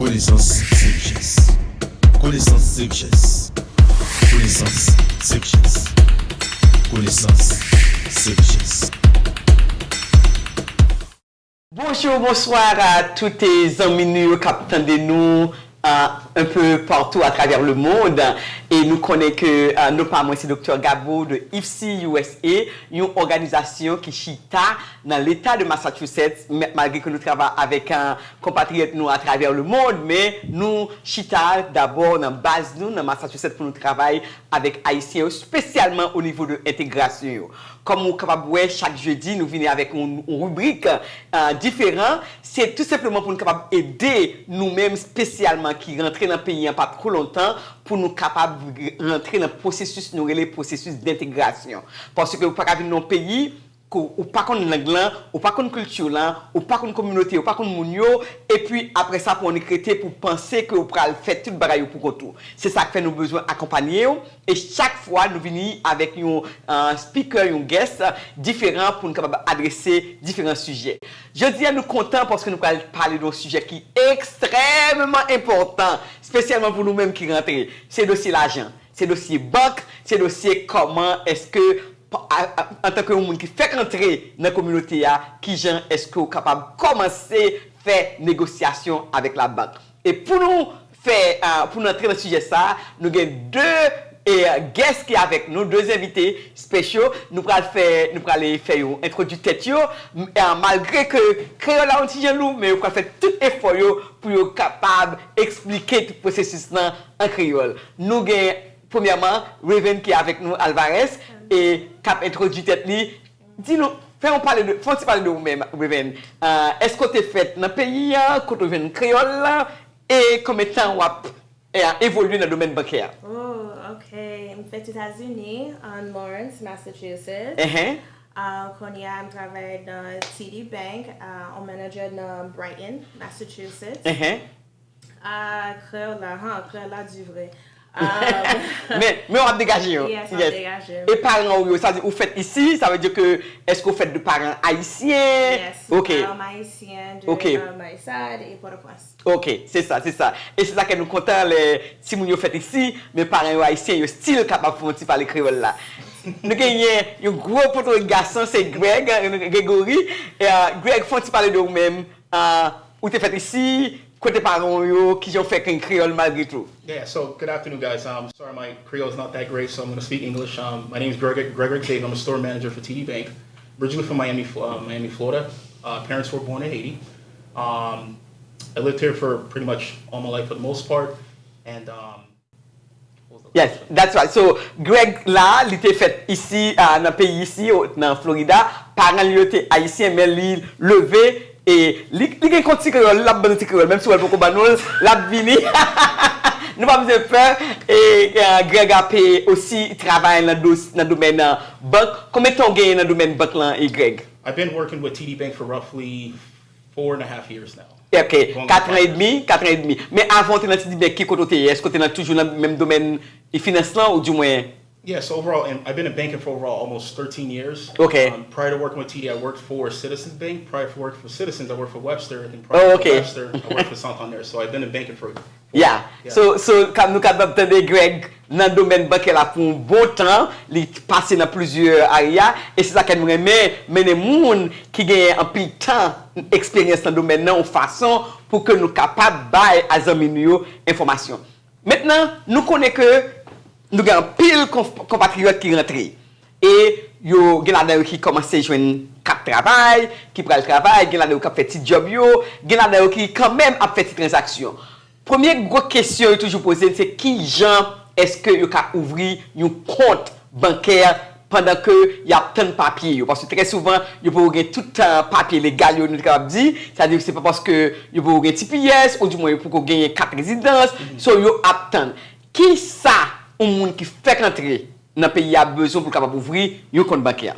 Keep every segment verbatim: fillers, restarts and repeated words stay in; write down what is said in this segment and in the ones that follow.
Konesans se richès. Konesans se richès. Konesans se richès. Konesans se richès. Bonjou, bonswa a tout zanmi nou yo k ap tande nou, euh, un peu partout à travers le monde. E nou konnen ke, euh, non pa mwen, se Doktè Gabo de IFSI U S A, yon òganizasyon ki chita nan leta de Massachusetts, m-, malgre ke nou travay avèk, euh, konpatriyòt nou atravè lemonn, men nou chita dabò nan baz nou, nan Massachusetts, pou nou travay avèk Ayisyen yo, espesyalman o nivo de entegrasyon yo. Kòm ou kapab wè, chak jedi, nou vini avèk yon, yon ribrik, euh, diferan. Se tou senpleman pou nou kapab ede nou menm, espesyalman ki rantre nan peyi an pa twò lontan, pou nou kapab rantre nan pwosesis nou rele pwosesis dentegrasyon. Paske ou pa ka vin nan yon peyi ke ou pa konn lang lan, ou pa konn kilti lan, ou pa konn kominote, ou pa konn moun yo, epi apre sa pou w annik rete pou panse ke ou pral fè tout bagay yo pou kont ou. Se sa k fè nou bezwen akonpanye w, e chak fwa nou vini avèk yon, euh, speaker, yon guest, euh, diferan pou nou kapab adrese diferan sijè. Jodi a, nou kontan paske nou pral pale de yon sijè ki ekstrèmman enpòtan, espesyalman pou nou menm ki rantre. Se dosye lajan, se dosye bank, se dosye kòman èske, pa-, a, a, antanke yon moun ki fèk antre nan kominote a, kijan èske w kapab kòmanse fè negosyasyon avèk labank. E pou nou fè, ah, pou nou antre nan sijè sa a, nou gen de, eh, guest ki avèk nou, de envite special. Nou pral fè, nou pral fè yo entwodui tèt yo. M-, eh, malgre ke kreyòl la yon ti jan lou, men yo pral fè tout efò yo pou yo kapab eksplike tout pwosesis lan an kreyòl. Nou gen, premyèman, Raven ki avèk nou, Alvarez, e k ap entwodui tèt li. Di nou, fè yon pale de, fè yon ti pale de ou menm, Raven. Ah, èske w te fèt nan peyi a, kote w jwenn kreyòl la, e konbyen tan w ap, eh, evolye nan domèn bankè a? Oh, ok. M fèt Etazini, an Lawrence, Massachusetts. Ehe. Ah, kounye a, m travay nan T D Bank, ah, an manager nan Brighton, Massachusetts. Ehe. Ah, kreyòl la, han, kreyòl la di vre. Men, men w ap degaje yo. Yes, m ap degaje. E paran w yo, sa di ou fèt isi, sa vle di ke èske w fèt de paran ayisyen? Yes, Ok. Paran m ayisyen, de Ok. euh, Mayisad e Pòtoprens. Ok, se sa, se sa. E se sa ke nou kontan lè timoun yo fèt isi, men paran yo ayisyen, yo still kapab fè yon ti pale kreyòl la. Nou genyen yon gwo potorik gason, se Greg, Gregory. E, euh, Greg, fè yon ti pale de ou menm. Euh, ou te fèt isi, kote paran w yo, kijan w fè konn kreyòl malgre tou? Yeah, so good afternoon, guys. Um, sorry, my Creole is not that great, so I'm going to speak English. Um, my name is Gregory, Gregory Xavier. I'm a store manager for T D Bank. Originally from Miami, Fl- uh, Miami, Florida. Uh, parents were born in Haiti. Um, I lived here for pretty much all my life for the most part. And um, what was the Yes, question? That's right. So, Greg la, li te fèt isi, ah, nan peyi isi, o- nan Florida. Paran li yo te ayisyen, men li leve e li, li gen kont ti kreyòl, l ap ban nou ti kreyòl, menm si w wè l poko ban nou l, l ap vini. Nou pa bezwen pè. E, eh, Greg ap, eh, osi travay nan, dos, nan domèn, ah, bank. Konbyen tan w genyen nan domèn bank lan, e Greg? I've been working with T D Bank for roughly four and a half years now. Ok, kat an edmi, kat an edmi. Men avan w te nan T D Bank, ki kote w te ye? Èske w te nan, toujou nan menm domèn finans lan, ou di mwen? Yeah, so overall, and I've been in banking for overall almost thirteen years. Okay. Um, prior to working with T D, I worked for Citizens Bank. Prior to working for Citizens, I worked for Webster. And prior Oh, to okay. Webster, I worked for Santander. So I've been in banking for. Yeah. Yeah. So, so, kòm nou kapab tande Greg nan domèn bankè la pou yon bon tan, li pase nan plizyè area, e se sa ke nou renmen, mennen moun ki genyen anpil tan, eksperyans nan domèn nan, yon fason pou ke nou kapab bay a zanmi nou yo enfòmasyon. Mentnan, nou konnen ke nou gen anpil konp- konpatriyòt ki rantre. E yo gen ladan yo ki kòmanse jwenn kat travay, ki pral travay, gen ladan yo k ap fè ti djòb yo, gen ladan yo ki kanmenm ap fè ti tranzaksyon. Premye gwo kesyon yo toujou poze n se kijan èske yo ka ouvri yon kont bankè pandan ke y ap tann papye yo? Paske trè souvan, yo poko gen tout, ah, papye legal yo, nou te kapab di. Sa di se pa paske yo poko gen T P S, ou di mwen yo poko genyen kat rezidans, so yo ap tann. Kisa yon moun ki fèk antre nan peyi a bezwen pou l kapab ouvri yon kont bankè?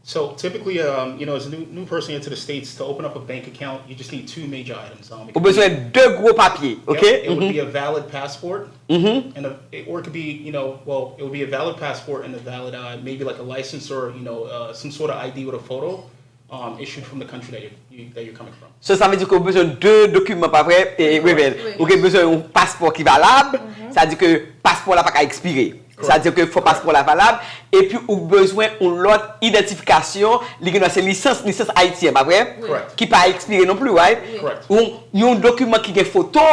So typically, um, you know, as a new, new person here to the States, to open up a bank account, you just need two major items. Um, it Ou could be- bezwen de gwo papye, Yep, ok? it would Mhm. be a valid passport, Mhm. and a, it, or it could be, you know, well, it would be a valid passport and a valid, uh, maybe like a license or you know, uh, some sort of I D with a photo. um, issued from the country that you're, you, that you're coming from. So sa vle di ke ou bezwen de dokiman, pa vre? E, Revel, ou gen bezwen yon paspò ki valab, sa vle di ke paspò la pa ka ekspire. Sa vle di ke fò paspò la valab, epi ou bezwen yon lòt idantifikasyon, li gen dwa se lisans, lisans ayiti an, pa vre? Correct. Ki pa ekspire non pli, right? Correct. Yon, yon dokiman ki gen foto,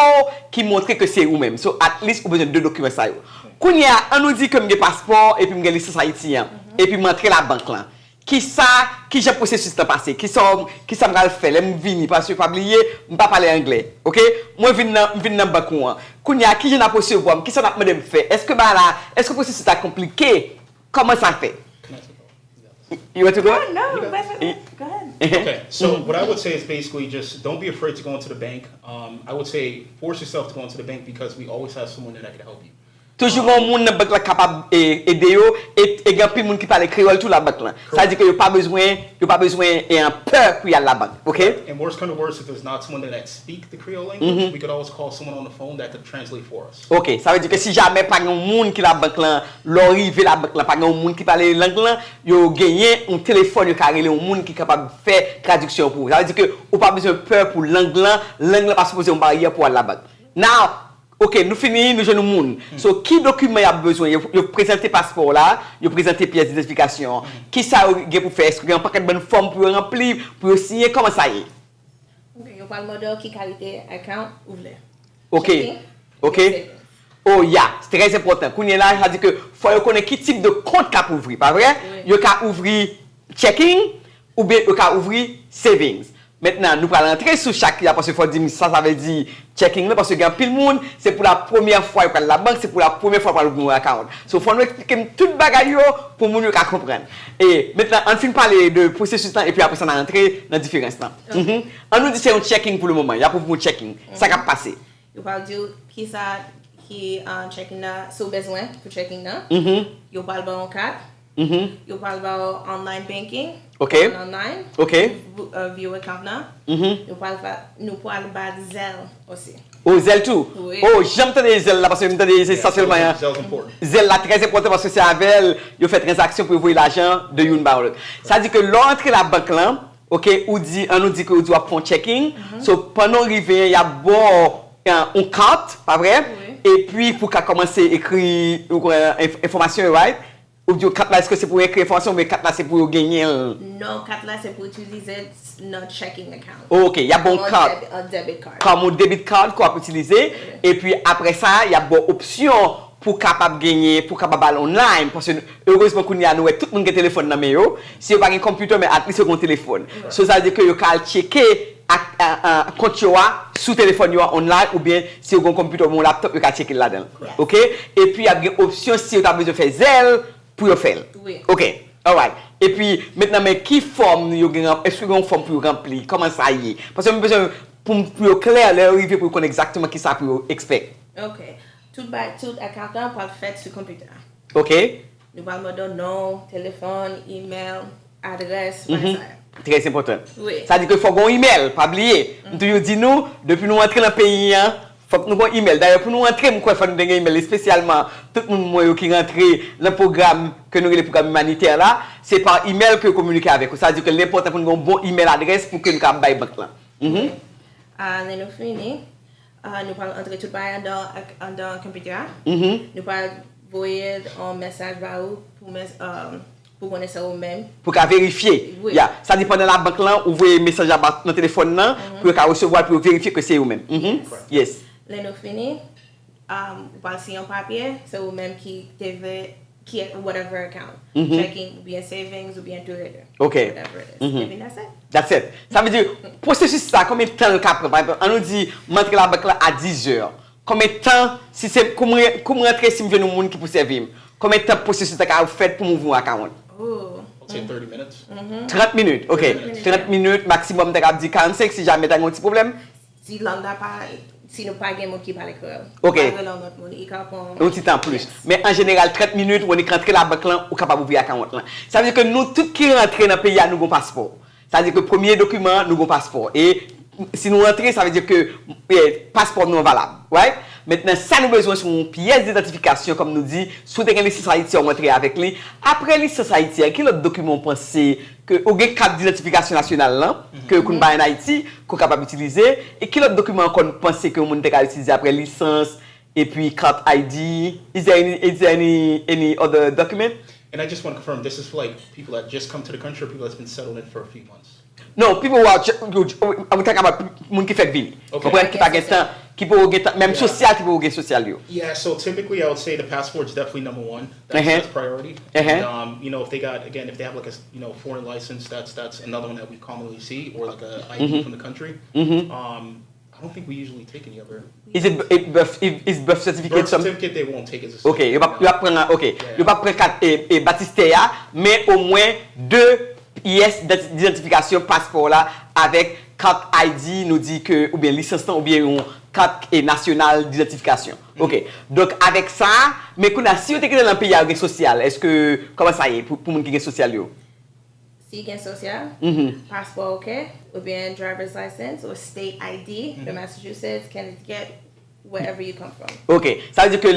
ki montre ke se ou menm. So at least ou bezwen de dokiman sa yo. Kounye a, an nou di ke m gen paspò, epi m gen lisans ayiti an, epi m antre labank lan. Kisa, kijan pwosesis lan pase? Kisa, kisa m pral fè lè m vini? Paske pa bliye, m pa pale anglè. Oke? Mwen vin nan, m vin nan bank ou an. Kounye a, kijan n ap resevwa m? Kisa n ap mande m fè? Èske bagay la, èske pwosesis la konplike? Kòman sa fè? You want to go? No, but go ahead. Okay, so what I would say is basically just don't be afraid to go into the bank. Um, I would say force yourself to go into the bank because we always have someone there that can help you. Toujou gen yon moun nan bank la kapab e, ede yo, e, e gen anpil moun ki pale kreyòl tou labank lan. Sa vle di ke yo pa bezwen, yo pa bezwen e, pè pou y al labank, oke? And worst come to worst, if there's not someone that speak the Creole language, we could always call someone on the phone that could translate for us. Oke, sa vle di ke si jamè pa gen yon moun ki labank lan, lè w rive labank lan, pa gen yon moun ki pale lang lan, yo genyen yon telefòn, yo ka rele yon moun ki kapab fè tradiksyon pou ou. Sa vle di ke ou pa bezwen pè pou lang lan, lang lan pa sipoze yon baryè pou w al labank. Now, oke, nou fini, nou jwenn yon moun. So, ki dokiman y ap bezwen? Yo, yo prezante paspò w la, yo prezante pyès idantifikasyon. Kisa yo gen pou fè? Èske gen yon pakèt bann fòm pou yo ranpli, pou yo siyen? Kòman sa ye? Ok, yo pral mande w ki kalite account ou vle. Oke. Oke. Oh ya, se trè enpòtan. Kounye a la, sa di ke fò yo konnen ki tip de kont k ap ouvri, pa vre? Yo ka ouvri checking oubyen yo ka ouvri savings. Mentnan, nou pral rantre sou chak la, paske fò di m sa, sa vle di checking la, paske gen anpil moun, se pou la premyè fwa yo pral labank, se pou la premyè fwa yo pral ouvri yon account. So, fò nou eksplike m tout bagay yo pou moun yo ka konprann. E mentnan, ann fin pale de pwosesis lan, epi apre sa, n a rantre nan diferans lan. Ann nou di se yon checking pou le moman, y ap ouvri yon checking. Sa k ap pase? Yo pral di w kisa ki uh, checking nan, si w bezwen pou checking nan. Yo pral ba w yon kat. Yo pral ba w online banking. Ok. Online. Ok. View account nan. Yo pral ba, nou pral ba Zelle osi. O Zelle tou? Wi. O, janm tande Zelle la, paske m tande se sa sèlman. Zelle important. Zelle la trè enpòtan paske se avè l yo fè tranzaksyon pou yo voye lajan de youn ba lòt. Sa di ke lè w antre labank lan, ok, ou di, ann nou di ke ou di w ap fè yon checking. So, pandan w rive an, y ap ba w yon kat, pa vre? Epi pou w ka kòmanse ekri enfòmasyon yo, right? Ou di w kat la, èske se pou yo ekri enfòmasyon oubyen kat la se pou yo genyen l? Non, kat la se pou itilize nan checking account. Ok, y ap ba w yon kat. An debit card. Kòm yon debit card ke w ap itilize. Epi apre sa, y ap ba w opsyon pou w kapab genyen, pou w kapab al online. Paske erezman kounye a nou wè tout moun gen telefòn nan men yo. Si yo pa gen computer, men at least yo gen yon telefòn. So sa vle di ke yo ka al tcheke ak, a, a, kont yo a sou telefòn yo a online oubyen si yo gen yon computer oubyen yon laptop, yo ka tcheke l ladan l. Ok? Epi y ap gen opsyon si yo ta bezwen fè Zelle pou yo fè l. Wi. Ok. Alright. Epi mentnan, men ki fòm yo gen, èske gen yon fòm pou yo ranpli? Kòman sa ye? Paske m bezwen pou, pou yo klè lè yo rive pou yo konn egzakteman kisa pou yo expect. Ok. Tout bay, tout account lan pral fèt sou computer. Ok. Nou pral mande w non, telefòn, email, adrès, bagay sa yo. Trè enpòtan. Wi. Sa di ke fò gen yon email, pa bliye. M toujou di nou, depi nou antre nan peyi an, fòk nou gen yon email. Dayè, pou nou antre, m kwè fò nou te gen email, espesyalman tout moun mwen yo ki rantre nan pwogram ke nou rele pwogram imanitè la, se pa email ke yo kominike avèk ou. Sa di ke l enpòtan pou nou gen yon bon email adrès pou ke nou ka bay bank lan. Ah, lè nou fini, ah, nou pral antre tout bagay andan, andan computer a. Nou pral voye yon mesaj ba ou pou, mes, ah, pou konnen se ou menm. Pou ka verifye. Wi. Ya, sa di pandan labank lan, ou voye mesaj la ba, nan telefòn nan, pou yo ka resevwa l, pou yo verifye ke se ou menm. Yes. Lè nou fini, um, ou pral siyen yon papye, se ou menm ki te vle, ki whatever account. Checking, oubyen savings, oubyen tou le de. Ok. Whatever it is. Epi that's it. That's it. Sa vle di, pwosesis sa, konbyen tan l ka pran? Pa egzanp, ann nou di, m antre labank lan a dizè. Konbyen tan, si se, kou m re-, kou m rantre, si m jwenn yon moun ki pou sèvi m, konbyen tan pwosesis la ka fèt pou m ouvri yon account? Oh. I'd say thirty minutes. Trant minit, ok. Trant minit, maksimòm, m ta kab di karannsenk, si jamè ta gen yon ti pwoblèm. Si lang la pa, si nou pa gen moun ki pale kreyòl. Ok. Pa rele yon lòt moun, li ka pran. Yon ti tan plis. Men an jeneral, trant minit, ou annik rantre labank lan, ou kapab ouvri account lan. Sa vle di ke nou tout ki rantre nan peyi a, nou gen paspò. Sa vle di ke premye dokiman an, nou gen paspò. E si nou rantre, sa vle di ke, eh, paspò nou an valab. Right? Mentnan, sa nou bezwen se yon pyès idantifikasyon, kòm nou di, si w te gen lisans Ayiti a, w antre avèk li. Apre lisans Ayiti a, ki lòt dokiman w panse ke, ou gen kat idantifikasyon nasyonal lan, ke yo konn bay ann Ayiti, ke w kapab itilize, e ki lòt dokiman ankò nou panse ke yon moun te ka itilize apre lisans, epi kat I D? Is there any, is there any, any other document? And I just want to confirm, this is for like people that just come to the country or people that's been settled in for a few months? No, people who are, we talking about moun ki fèk vini. Konprann, ki pa gen tan, ki poko gen tan, menm sosyal, ki poko gen sosyal yo. Yeah, so typically I would say the passport's definitely number one. That's, that's priority. And um, you know, if they got, again, if they have like a, you know, foreign license, that's that's another one that we commonly see, or like a I D from the country. Um, I don't think we usually take any other. Is it, it birth, is birth certificate? Birth certificate they won't take as a Ok, yo p ap, yo p ap pran, ok. Yo p ap pran kat, e, e, batistè a, men omwen de pyès idantifikasyon, paspò la, avèk kat I D, nou di ke, oubyen lisans lan, oubyen yon kat, e, nasyonal idantifikasyon. Ok. Donk, avèk sa, men kounye a, si yo te kite l nan peyi a, yo gen sosyal, èske, kòman sa ye pou, pou moun ki gen sosyal yo? Si gen sosyal, paspò, ok, oubyen driver's license or state I D de Massachusetts, Connecticut, wherever you come from. Ok, sa vle di ke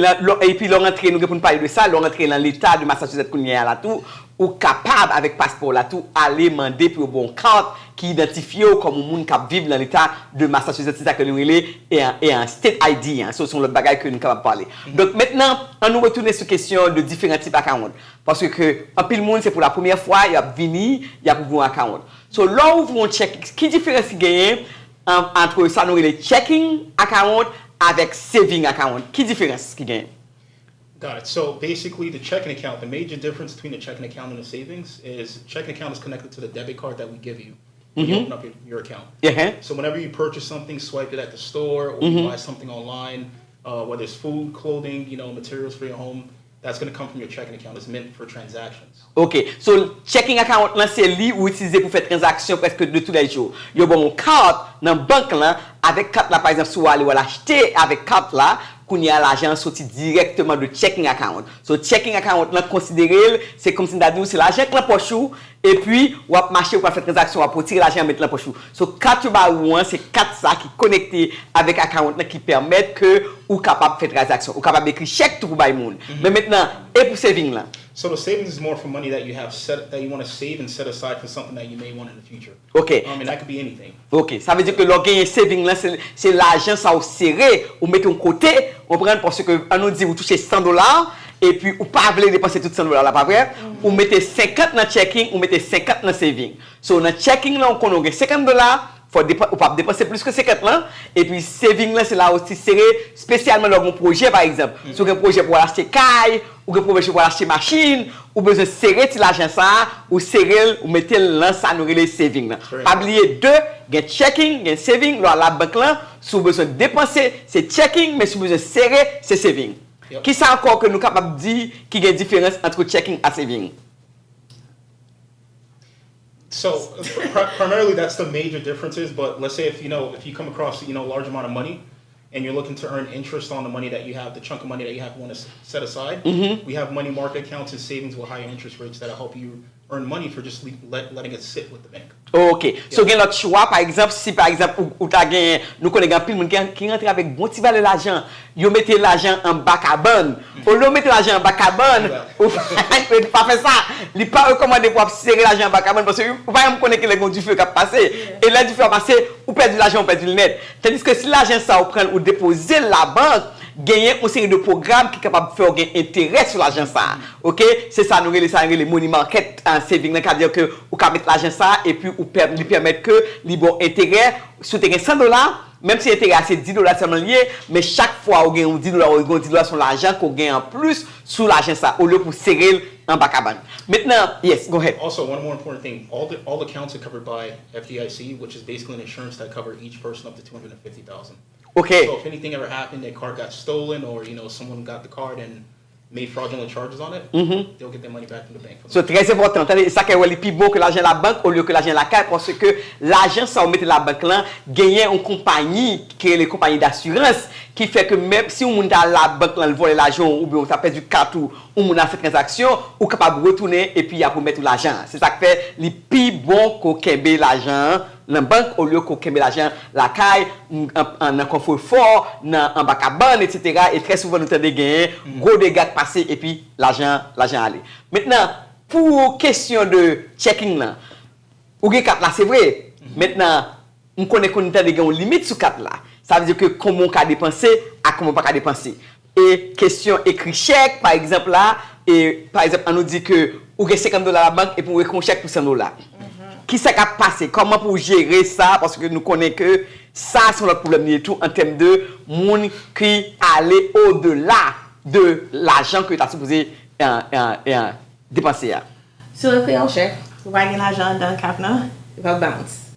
epi lè w rantre, nou gen pou n pale de sa, lè w rantre nan leta de Massachusetts kounye a la tou, ou kapab avèk paspò w la tou ale mande pou yo ba w yon kat ki idantifye w kòm yon moun k ap viv nan leta de Massachusetts, se sa ke nou rele e an, e an state I D an, so se yon lòt bagay ke nou kapab pale. Donk mentnan, ann nou retounen sou kesyon de diferan tip account. Paske anpil moun, se pou la premyè fwa y ap vini, y ap ouvri yon account. So, lè w ouvri yon checking, ki diferans ki genyen ant sa nou rele checking account avèk saving account? Ki diferans ki genyen? Got it. So basically, the checking account, the major difference between the checking account and the savings is checking account is connected to the debit card that we give you when you open up your, your account. So whenever you purchase something, swipe it at the store, or you buy something online, uh, whether it's food, clothing, you know, materials for your home, that's going to come from your checking account. It's meant for transactions. Ok, so checking account lan se li ou itilize pou fè tranzaksyon prèske de tou lè jou. Yo ba w yon kat nan bank lan, avèk kat la, pa egzanp, si w ale w al achte avèk kat la, kounye a lajan an soti dirèkteman de checking account. So checking account lan, konsidere l, se kòmsi m ta di w se lajan k nan pòch ou, epi w ap mache, w ap fè tranzaksyon, w ap retire lajan an, met lan pòch ou. So kat yo ba ou an, se kat sa ki konekte avèk account lan, ki pèmèt ke ou kapab fè tranzaksyon. Ou kapab ekri chèk tou pou bay moun. Men mentnan, e pou saving lan? So the savings is more for money that you have set, that you want to save and set aside for something that you may want in the future. Ok. Um, and that could be anything. Ok, sa vle di ke lè w genyen saving lan, se, se lajan sa w sere, ou mete yon kote, w konprann, paske ann nou di ou touche san dola, epi ou pa vle depanse tout san dola la, pa vre? Ou mete senkant nan checking, ou mete senkant nan saving. So nan checking lan, ou konnen w gen senkant dola, fò depan-, ou p ap depanse plis ke senkant lan, epi saving lan, se la w sere, espesyalman lè w gen yon pwojè, pa egzanp. Si w gen pwojè pou w al achte kay, ou gen pwojè pou w al achte machin, ou bezwen sere ti lajan sa a, ou sere l, ou mete l nan sa nou rele saving lan. Pa bliye de, gen checking, gen saving, lè w al labank lan, si w bezwen depanse, se checking, men si w bezwen sere, se saving. Kisa ankò ke nou kapab di ki gen diferans ant checking a saving? So pri- primarily that's the major differences. But let's say if you know if you come across you know a large amount of money, and you're looking to earn interest on the money that you have, the chunk of money that you have want to set aside, we have money market accounts and savings with higher interest rates that'll help you earn money for just le- let, letting it sit with the bank. Ok. So gen lòt chwa, pa egzanp, si pa egzanp ou, ou ta gen, nou konnen gen anpil moun ki, ki rantre avèk bon ti valè lajan, yo mete lajan anba kabann. Olye w mete lajan anba kabann, ou pa fè sa. Li pa rekòmande pou w ap sere lajan anba kabann, paske ou pa janm konnen kilè gen yon dife k ap pase. E lè dife a pase, ou pèdi lajan, ou pèdi l nèt. Tandiske si lajan sa ou pran l, ou depoze l labank, genyen yon seri de pwogram ki kapab fè w gen enterè sou lajan sa. Ok? Se sa nou rele, sa rele money market saving lan, sa vle di ke ou ka met lajan sa, epi ou pè- li pèmèt ke li ba w enterè. Si w te gen san dola, menm si enterè a se dis dola sèlman li ye, men chak fwa ou gen yon dis dola, ou gen yon dis dola, se yon lajan ke w gen anplis sou lajan sa, olye pou w sere l anba kabann. Mentnan, yes, go ahead. Also, one more important thing: all the all accounts are covered by F D I C, which is basically an insurance that cover each person up to two hundred and fifty thousand. Ok. So if anything ever happened, their card got stolen, or you know someone got the card and made fraudulent charges on it, they'll get their money back from the bank. So, trè enpòtan, tande, sa k fè wè li pi bon ke lajan labank olye ke lajan lakay, paske lajan sa ou mete labank lan, genyen yon konpayi ki rele konpayi dasirans Ki fè ke menm si yon moun ta al labank lan, l vòlè lajan w, oubyen w ta pèdi kat ou, yon moun al fè tranzaksyon, ou kapab retounen epi y ap remèt ou lajan an. Se sa k fè li pi bon ke w kenbe lajan an nan bank olye ke w kenbe lajan an lakay, m, an, an, nan kòfrefò, nan anba kabann, etsetera. E trè souvan nou tande genyen gwo dega k pase epi lajan, lajan ale. Mentnan, pou kesyon de checking lan, ou gen kat la, se vre. Mentnan, m konnen ke nou tande gen yon limit sou kat la. Sa vle di ke kòman w ka depanse ak kòman w pa ka depanse. E kesyon ekri chèk, pa egzanp la, e pa egzanp, an nou di ke ou gen senkant dola labank epi w ekri yon chèk pou san dola. Kisa k ap pase? Kòman pou w jere sa? Paske nou konnen ke sa se yon lòt pwoblèm li ye tou an tèm de moun ki ale odela de lajan ke yo ta sipoze, e, e, e, depanse a. Si w ekri yon chèk, ou pa gen lajan anndan kat lan, li p ap bounce.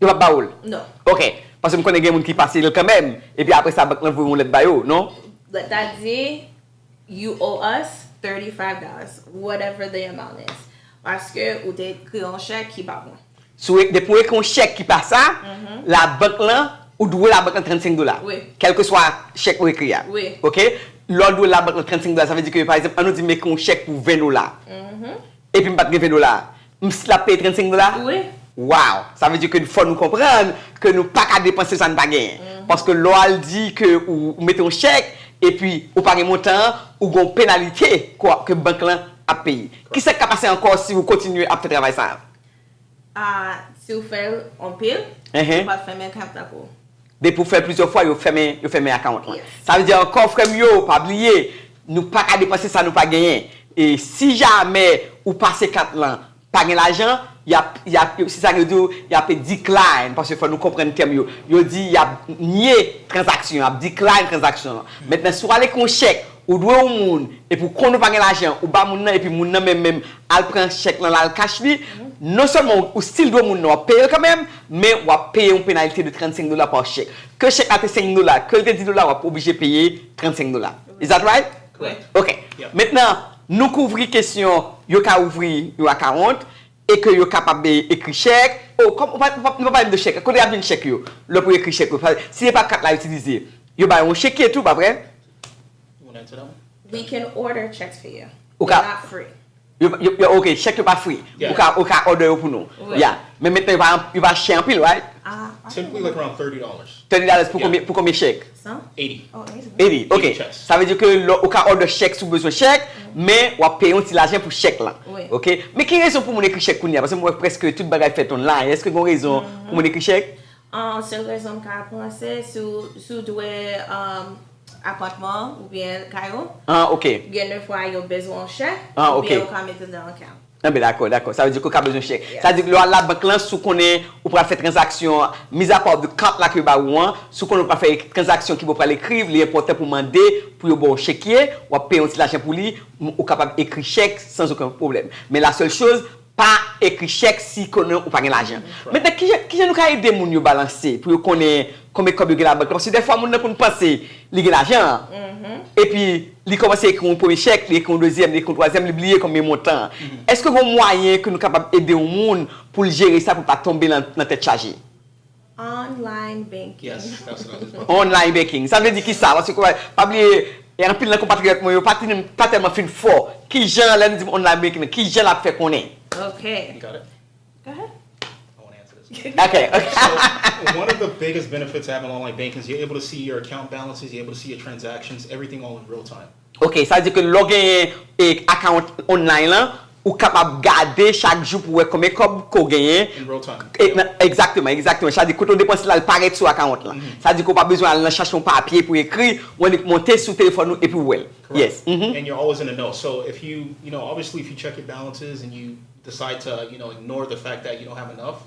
Yo p ap ba ou l? Non. Ok. Paske m konnen gen moun ki pase l kanmenm, epi apre sa, bank lan voye yon lèt ba yo, non? Lèt la di, you owe us thirty-five dollars, whatever the amount is. Paske ou te ekri yon chèk ki pa bon. Si w, depi w ekri yon chèk ki pa sa, labank lan, ou dwe labank lan trannsenk dola. Wi. Kèlkeswa chèk ou ekri a. Wi. Ok? Lè w dwe labank lan trannsenk dola, sa vle di ke, pa egzanp, an nou di m ekri yon chèk pou ven dola. Epi m pa t gen ven dola. M still ap peye trannsenk dola? Wi. Wow! Sa vle di ke fò nou konprann ke nou pa ka depanse sa n pa genyen. Paske lè w al di ke ou, ou mete yon chèk, epi ou pa gen montan an, ou gen yon penalite ke, ke bank lan ap peye. Kisa k ka pase ankò si ou kontinye ap fè travay sa a? Ah, si w fè l anpil, yo pral fèmen kat la pou ou. Depi w fè l plizyè fwa, yo fèmen, yo fèmen account lan. Yes. Sa vle di ankò, frè m yo, pa bliye, nou pa ka depanse sa nou pa genyen. E si jamè ou pase kat lan, pa gen lajan, y ap, y ap, se sa yo di w, y ap decline, paske fò nou konprann tèm yo. Yo di y ap nye tranzaksyon, y ap decline tranzaksyon an. Mentnan, si w al ekri yon chèk, ou dwe yon moun, epi w konn ou pa gen lajan, ou ba moun nan, epi moun nan menm, menm, al pran chèk lan, l al cash li, non sèlman ou, ou still dwe moun nan, w ap peye l kanmenm, men w ap peye yon penalite de trannsenk dola pa chèk. Ke chèk la te senk dola, ke l te dis dola, w ap oblije peye trannsenk dola. Is that right? Correct. Ok. Yeah. Mentnan, nou kouvri kesyon, yo ka ouvri yon account, e ke yo kapab, e, ekri chèk. Oh, kòm, ou pa, ou pa, nou pa pale de chèk. Kote y ap jwenn chèk yo? Lè pou yo ekri chèk yo. Si se pa kat la yo itilize, yo ba yo yon chekye tou, pa vre? You wanna answer that one? We can order checks for you. Ou ka, they're not free. Yo, yo, yo, ok, chèk yo pa free. Yeah. Ou ka, ou ka order yo pou nou. Wi. Yeah. Men mentnan yo pa, yo pa chè anpil, right? Ah, I don't know. Typically, like, around thirty dollars. Thirty dollars pou konbyen, pou konbyen chèk? San? Eighty. Oh, eighty. Eighty, ok. Eighty checks. Sa vle di ke lè ou ka order chèk si w bezwen chèk, men w ap peye yon ti lajan pou chèk lan. Wi. Ok? Men ki rezon pou moun ekri chèk kounye a? Paske m wè prèske tout bagay fèt online. Èske gen yon rezon pou moun ekri chèk? Ah, sèl rezon m ka panse, si w, si w dwe, um, apatman oubyen kay ou, ah, ok, gen de fwa yo bezwen yon chèk, ah, oubyen, ok, yo ka mete l nan account. Enben, dakò, dakò. Sa vle di ke w ka bezwen chèk. Yes. Sa vle di ke lè w al labank lan, si w konnen ou pral fè tranzaksyon, mizapa de kat la ke yo ba ou an, si w konnen ou pral fè tranzaksyon ki bo pral ekri, li enpòtan pou mande pou yo ba w chekye, w ap peye yon ti lajan pou li, ou kapab ekri chèk sans okenn pwoblèm. Men la seule chose, pa ekri chèk si konnen ou pa gen lajan. Mentnan, kijan, kijan nou ka ede moun yo balanse pou yo konnen konbyen kòb yo gen labank lan? Paske dèfwa moun nan konn panse li gen lajan an. Epi, li kòmanse ekri yon premye chèk, li ekri yon dezyèm, li ekri yon twazyèm, li bliye konbyen montan an. Èske gen yon mwayen ke nou kapab ede yon moun pou l jere sa, pou l pa tonbe nan, nan tèt chaje? Online banking. Yes, that's what I was about to say. Online banking. Sa vle di ki sa? Paske, pa bliye, e anpil nan konpatriyòt mwen yo pa, pa tèlman fin fò. Kijan, lè nou di online banking, kijan l ap fè konnen? Ok. You got it? Go ahead. I wanna answer this. Ok, ok. So, one of the biggest benefits of having online banking is you're able to see your account balances, you're able to see your transactions, everything all in real time. Ok, sa vle di ke lè w genyen, e, account online lan, ou kapab gade chak jou pou wè konbyen kòb ke w genyen. In real time. E, nan, egzakteman, egzakteman. Sa vle di kote w depanse la, l parèt sou account lan. Sa vle di ke w pa bezwen al nan chache yon papye pou ekri, w annik monte sou telefòn ou epi w wè l. Correct. Yes. And you're always in the know. So if you, you know, obviously if you check your balances and you decide to, you know, ignore the fact that you don't have enough,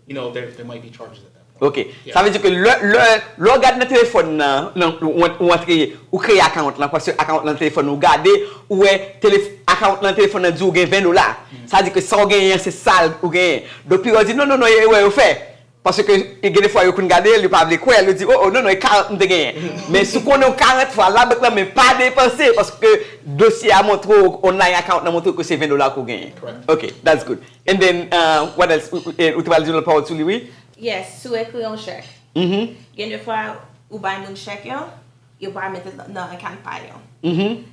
you know, there, there might be charges at that point. Ok. Yeah. Sa vle di ke lè, lè, lè w gade nan telefòn nan, nan, ou, ou antre, ou kreye account lan, paske account nan telefòn ou gade, ou wè telef-, account nan telefòn nan di ou gen ven dola. Sa vle di ke sa w genyen an, se sa l ou genyen. Donk, pi w di, "Non, non, non, e erè yo fè." Paske gen de fwa yo konn gade l, yo pa vle kwè l, yo di, "Oh, oh, non, non, e karant m te genyen." Men si w konnen w karant fwa labank lan, men pa depanse, paske dosye a montre w, online account nan montre w ke se ven dola ke w genyen. Correct. Ok, that's good. And then, uh, what else? Ou, ou, eh, ou te pral di yon lòt pawòl sou li, wi? Yes, si w ekri yon chèk. Gen de fwa, ou bay moun chèk yo, yo pral mete nan akant pa yo. Mhm.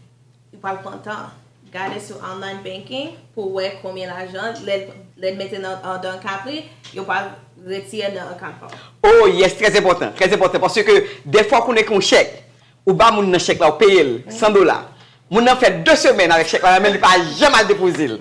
Ou pral pran tan. Gade sou online banking pou wè konbyen lajan lè lè l mete nan andan akant li, yo pral retire nan akant pa w. Oh yes, trè enpòtan, trè enpòtan. Paske dèfwa ou konnen ke yon chèk, ou ba moun nan chèk la, ou peye l san dola. Moun nan fè de semèn avèk chèk la nan men l, li pa janm al depoze l.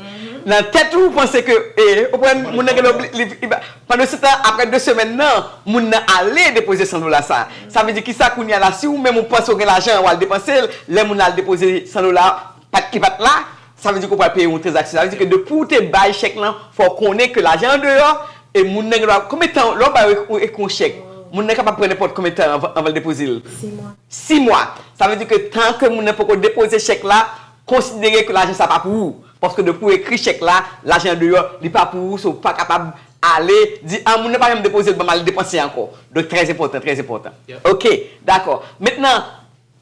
Nan tèt ou, ou panse ke, e, ou konprann, moun nan gen obli, li, li, pandan se tan, apre de semèn nan, moun nan ale depoze san dola sa. Sa vle di kisa kounye a la, si ou menm ou panse ou gen lajan, ou al depanse l, lè moun nan al depoze san dola, pa t, li pa t la, sa vle di ke ou pral peye yon tranzaksyon. Sa vle di ke depi ou te bay chèk lan, fò w konnen ke lajan an deyò, e moun nan gen dwa, konbyen tan, lè w bay ou, ou ekri yon chèk, moun nan kapab pran nenpòt konbyen tan anvan, anvan l depoze l? Sis mwa. Sis mwa. Sa vle di ke tan ke moun nan poko depoze chèk la, konsidere ke lajan sa pa pou ou. Paske depi w ekri chèk la, lajan an deyò, li pa pou ou, so ou pa kapab ale di, a, moun nan pa janm depoze l, ban m al depanse ankò. Donk, trè enpòtan, trè enpòtan. Yep. Ok, dakò. Mentnan,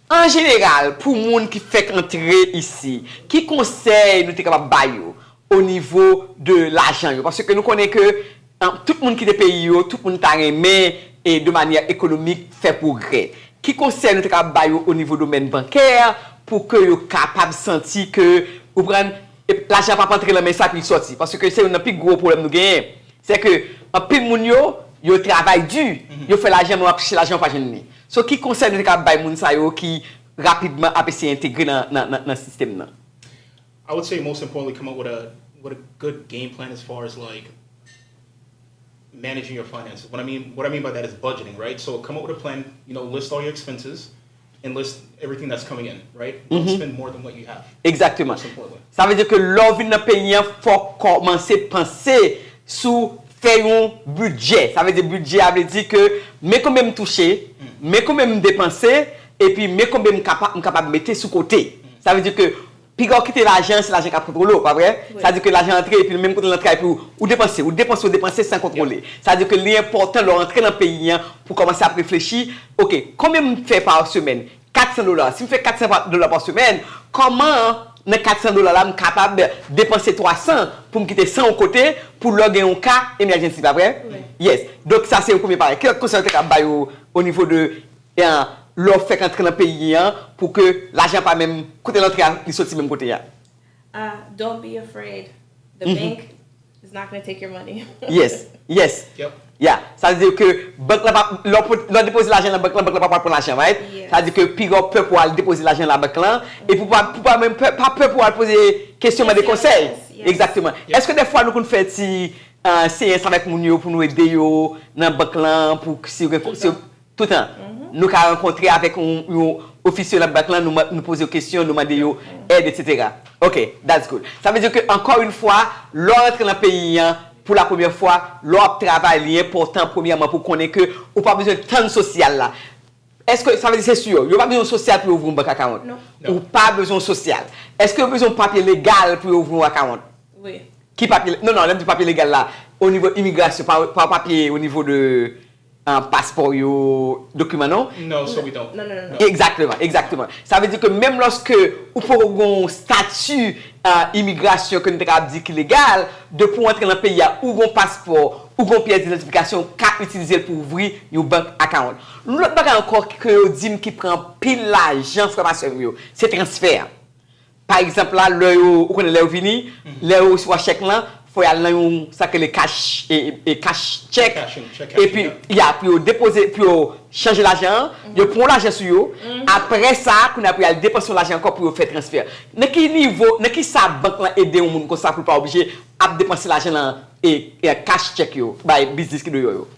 an jeneral, pou moun ki fèk antre isi, ki konsèy nou te kapab ba yo o nivo de lajan yo? Paske nou konnen ke, an, tout moun kite peyi yo, tout moun ta renmen, e de manyè ekonomik, fè pwogrè. Ki konsèy nou te kapab ba yo o nivo domèn bankè pou ke yo kapab santi ke, ou konprann, e lajan pa ap antre nan men sa epi l sòti? Paske se youn nan pi gwo pwoblèm nou genyen. Se ke anpil moun yo, yo travay di, yo fè lajan, men w ap chèche lajan, w pa jwenn li. So, ki konsèy nou te kapab bay moun sa yo ki rapidman ap eseye entegre nan, nan, nan, nan sistèm nan? I would say most importantly, come up with a with a good game plan as far as like managing your finances. What I mean what I mean by that is budgeting, right? So come up with a plan, you know, list all your expenses and list everything that's coming in, right? Don't spend more than what you have. Egzakteman. Most importantly. Sa vle di ke lè w vin nan peyi an, fò w kòmanse panse sou fè yon bidjè. Sa vle di bidjè a vle di ke men konbyen m touche, men konbyen m depanse, epi men konbyen m kapa, m kapab mete sou kote. Sa vle di ke piga w kite lajan, se lajan k ap kontwole w, pa vre? Sa vle di ke lajan antre, epi menm kote l antre a, epi ou, ou depanse, ou depanse, ou depanse san kontwole. Sa vle di ke li enpòtan lè w antre nan peyi an pou kòmanse ap reflechi, ok, konbyen m fè pa semèn? Kat san dola. Si m fè kat san dola pa semèn, kòman nan kat san dola la m kapab depanse twa san pou m kite san yon kote pou lè gen yon ka emergency, pa vre? Yes. Donk sa se yon premye bagay. Ki lòt konsèy ou te ka bay yo o nivo de, e, lè w fèk antre nan peyi an pou ke lajan pa menm kote l antre a, li soti menm kote a? Uh, don't be afraid. The bank is not going to take your money. Yes, yes. Yep. Yeah. Sa vle di ke bank la pa, lè w pot- lè w depoze lajan nan bank lan, bank la pa pral pran lajan, right? Yes. Sa vle di ke piga w pè pou w al depoze lajan nan bank lan, epi pou pa, pou pa menm pè, pa pè pou w al poze kesyon, mande konsèy. Yes, yes. Egzakteman. Èske dèfwa nou konn fè ti, uh, seyans avèk moun yo pou nou ede yo nan bank lan, pou si yo gen, si yo, toutan. Nou ka rankontre avèk yon, yon ofisye nan bank lan, nou, nou poze yo kesyon, nou mande yo èd, etsetera. Ok, that's good. Sa vle di ke, ankò yon fwa, lè w rantre nan peyi an, pou la premyè fwa, lè w ap travay, li enpòtan, premyèman, pou konnen ke ou pa bezwen tann sosyal la. Èske, sa vle di se si yo, yo pa bezwen sosyal pou yo ouvri yon bank account? Non. Ou pa bezwen sosyal. Èske yo bezwen papye legal pou yo ouvri yon account? Wi. Ki papye? Non, non, lè m di papye legal la, o nivo imigrasyon, pa, pa papye o nivo de, uh, paspò yo, dokiman, non? No, so we don't. Non, non, non, non. Egzakteman, egzakteman. Sa vle di ke menm lòske ou poko gen yon stati, uh, imigrasyon ke nou te ka di ki legal, depi w antre nan peyi a, ou gen yon paspò, ou gen yon pyès idantifikasyon, ou ka itilize l pou ouvri yon bank account. Yon lòt bagay ankò ke yo di m ki pran anpil lajan, frè m ak sè m yo, se transfè. Pa egzanp la, lè yo, ou konnen lè yo vini, lè yo resevwa chèk lan, fò y al nan yon, sa k rele cash, e, e, e cash check. Cashing, check cashing, Epi, yeah. Ya, pou yo depoze, pou yo chanje lajan an, yo pran lajan sou yo, apre sa, kounye a pou y al depanse yon lajan ankò pou yo fè transfè. Nan ki nivo, nan ki sa bank lan ede yon moun konsa pou l pa oblije ap depanse lajan lan e, e cash check yo, bay biznis ki deyò yo?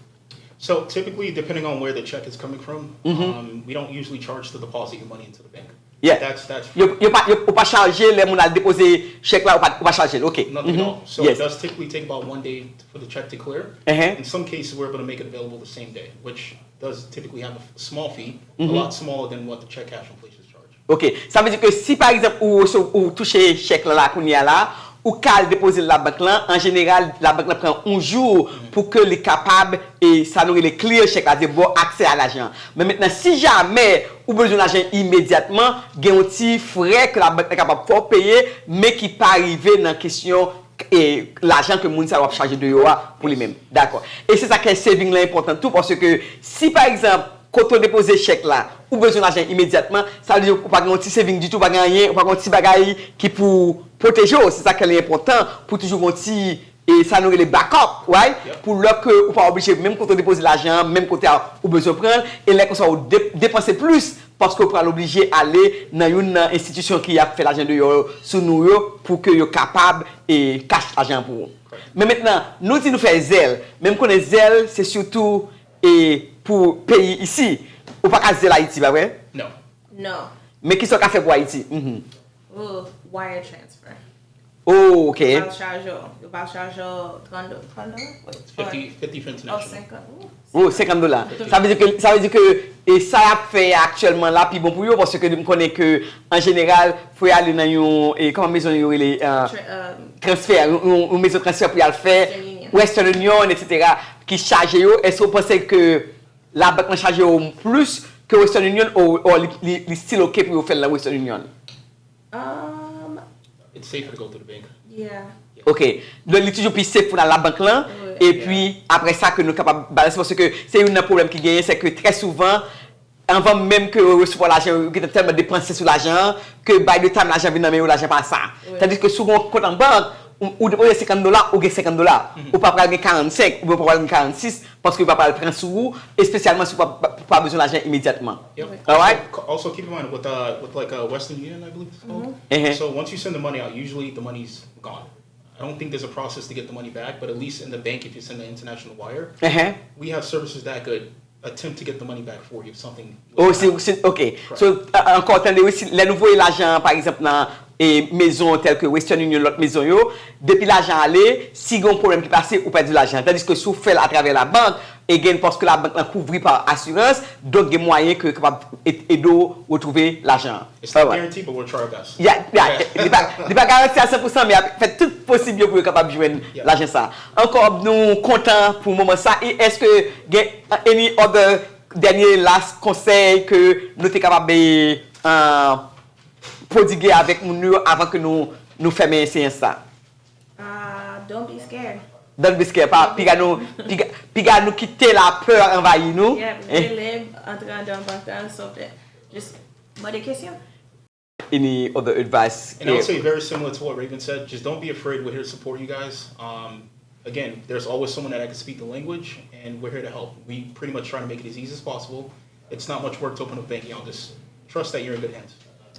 So typically, depending on where the check is coming from, um, we don't usually charge to deposit your money into the bank. Yeah. That's that's Yo, yo pa, yo, ou pa chaje lè moun al depoze chèk la, ou pa, ou pa chaje l, ok. Nothing at all. So Yes. It does typically take about one day for the check to clear. Uh-huh. In some cases, we're able to make it available the same day, which does typically have a f- small fee, a lot smaller than what the check cashing places charge. Ok, sa vle di ke si pa egzanp ou, ou touche chèk la, la kounye a la, ou ka al depoze l labank lan, an jeneral, labank lan pran yon jou pou ke li kapab, e sa nou rele clear chèk la, se ba w aksè a lajan an. Men mentnan, si jamè ou bezwen lajan imedyatman, gen yon ti frè ke labank lan kapab fè w peye, men ki pa rive nan kesyon, e, lajan ke moun sa yo ap chaje deyò a pou li menm. Dakò. E se sa k fè saving lan enpòtan tou, paske si pa egzanp, kote w depoze chèk la, ou bezwen lajan imedyatman, sa vle di ou pa gen yon ti saving ditou, ou pa gen anyen, ou pa gen yon ti bagay ki pou pwoteje w. Se sa k fè li enpòtan pou toujou gen yon ti, e sa nou rele backup, right? Pou lè ke ou pa oblije, menm kote w depoze lajan an, menm kote a ou bezwen pran l, e lè konsa ou de- depanse plis, paske ou pral oblije ale nan youn nan enstitisyon ki ap fè lajan deyò sou nou yo, pou ke yo kapab e cash lajan an pou ou. Men mentnan, nou di nou fè Zelle, men m konnen Zelle se sitou e pou peyi isi. Ou pa ka Zelle Ayiti, pa vre? Non. Non. Men kisa w ka fè pou Ayiti? Mhm. Oh, wire transfer. Oh, ok. Yo pral chaje w. Yo pral chaje w trannde, trannde? Wait, Fifty, fifty for Oh, international. senkant. Ooh. Oh, senkant dola. Sa vle di ke, sa vle di ke e sa y ap fè aktyèlman la pi bon pou yo, paske m konnen ke an jeneral, fò y ale nan yon, e kòman mezon yo rele, euh, Tra- um, transfè, yon, yon, yon mezon transfè pou y al fè Western Union. Western Union, et cetera, ki chaje yo. Èske w panse ke labank lan chaje yo plis ke Western Union, ou, ou li, li, li still ok pou yo fè l nan Western Union? Um, It's safer to go through the bank. yeah. Ok. Donk, li toujou pi safe pou n al labank lan. Wi. Epi, apre sa, ke nou kapab balanse. Paske se youn nan pwoblèm ki genyen, se ke trè souvan, anvan menm ke yo resevwa lajan, yo gentan tèlman depanse sou lajan an, ke by the time lajan vin nan men yo, lajan pa sa. Wi. Tandis ke si w gen yon kont an bank, ou, ou depoze senkant dola, ou gen senkant dola. Ou pa pral gen karannsenk, oubyen ou pa pral gen karannsis, paske yo pa pral pran sou ou, espesyalman si w pa, pa, pa bezwen lajan imedyatman. Yep. Alright. Also, also keep in mind with uh with like uh Western Union, I believe it's called. Mhm. So once you send the money out, usually the money's gone. I don't think there's a process to get the money back, but at least in the bank, if you send an international wire, Ehe. we have services that could attempt to get the money back for you if something. Oh, was to si, happen. Si, ok. So, a- ankò, tande, wi, si, lè nou voye lajan, pa egzanp, nan e, mezon tèl ke Western Union, lòt mezon yo, depi lajan ale, si gen yon pwoblèm ki pase, ou pèdi lajan. Tandis ke si w fè l atravè labank, again, paske labank lan kouvri pa asirans, donk gen mwayen ke yo kapab e- ede w retwouve lajan an. It's not Alright. Guaranteed, but we'll try our best. Ya, ya, li pa, li pa garanti a san pou san, men y ap fè tout posib yo pou yo kapab jwenn Yeah. lajan sa. Ankò, nou kontan pou moman sa. E èske gen any other dènye last konsèy ke nou te kapab e, uh, pwodige avèk moun yo avan ke nou, nou fèmen seyans sa? Uh, don't be scared. Don't be scared, pa, piga nou, piga, piga nou kite lapè anvayi nou. Yeah, Eh, rele, antre andan bank lan, so that, just mande kesyon. Any other advice? And I would say very similar to what Raven said. Just don't be afraid. We're here to support you guys. Um, again, there's always someone that can speak the language, and we're here to help. We pretty much try to make it as easy as possible. It's not much work to open a bank account. Just trust that you're in good hands.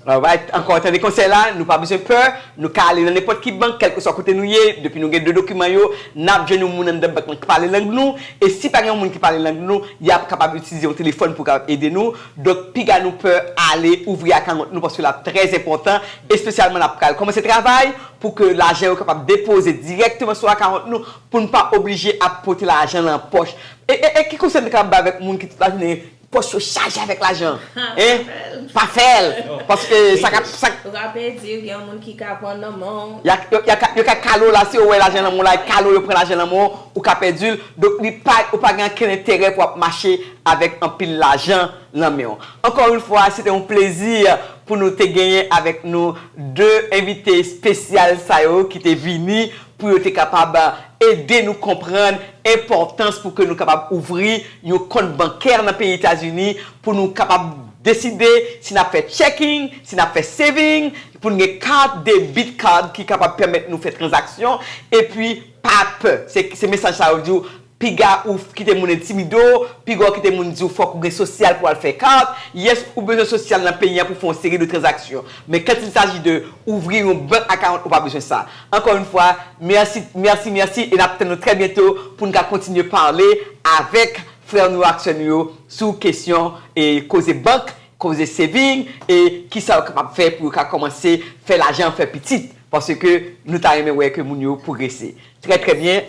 Alright, ankò tande konsèy la, nou pa bezwen pè, nou ka ale nan nenpòt ki bank, kèlkeswa kote nou ye, depi nou gen de dokiman yo, n ap jwenn yon moun anndan bank lan ki pale lang nou, e si pa gen yon moun ki pale lang nou, y ap kapab itilize yon telefòn pou kapab ede nou. Donk, piga nou pè ale ouvri akawont nou, paske l ap trè enpòtan, espesyalman n ap pral kòmanse travay pou ke lajan yo kapab depoze dirèkteman sou akawont nou, pou n pa oblije ap pote lajan nan pòch. E, e, e ki konsèy nou kapab bay avèk moun ki tout lajounen pòch yo chaje avèk lajan? Hein? Pa fè l. Paske sa ka, sa, Ou ka pèdi, gen yon moun ki ka pran nan men w. Y a, yo, y a, yo ka kale w la, si yo wè lajan nan men w la, y kale w, yo pran lajan nan men w, ou ka pèdi l. Donk, li pa, ou pa gen ankenn enterè pou w ap mache avèk anpil lajan nan men w. Encore une fois, se te yon plezi pou nou te genyen avèk nou de envite espesyal sa yo ki te vini pou yo te kapab ede nou konprann enpòtans pou ke nou kapab ouvri yon kont bankè nan peyi Etazini, pou nou kapab deside si n ap fè checking, si n ap fè saving, pou n gen kat, debit card ki kapab pèmèt nou fè tranzaksyon, epi pa pè. Se, se mesaj sa yo di w, piga ou kite moun entimide w, piga w kite moun di w fòk ou gen sosyal pou w al fè kat. Yes, ou bezwen sosyal nan peyi an pou fè yon seri de tranzaksyon. Men quand il s'agit de ouvrir yon bank account, ou pa bezwen sa. Encore une fois, mèsi, mèsi, mèsi, e n ap tann nou trè byento pou n ka kontinye pale avèk frè nou ak sè nou yo sou kesyon e koze bank, koze saving, e kisa yo kapab fè pou yo ka kòmanse fè lajan, fè pitit, paske nou ta renmen wè ke moun yo pwogrese. Trè, trè byen,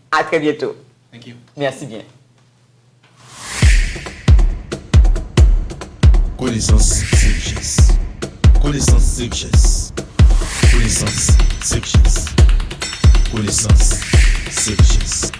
à très bientôt. Thank you. Mèsi byen. Konesans se richès. Konesans se richès. Konesans se richès. Konesans se richès.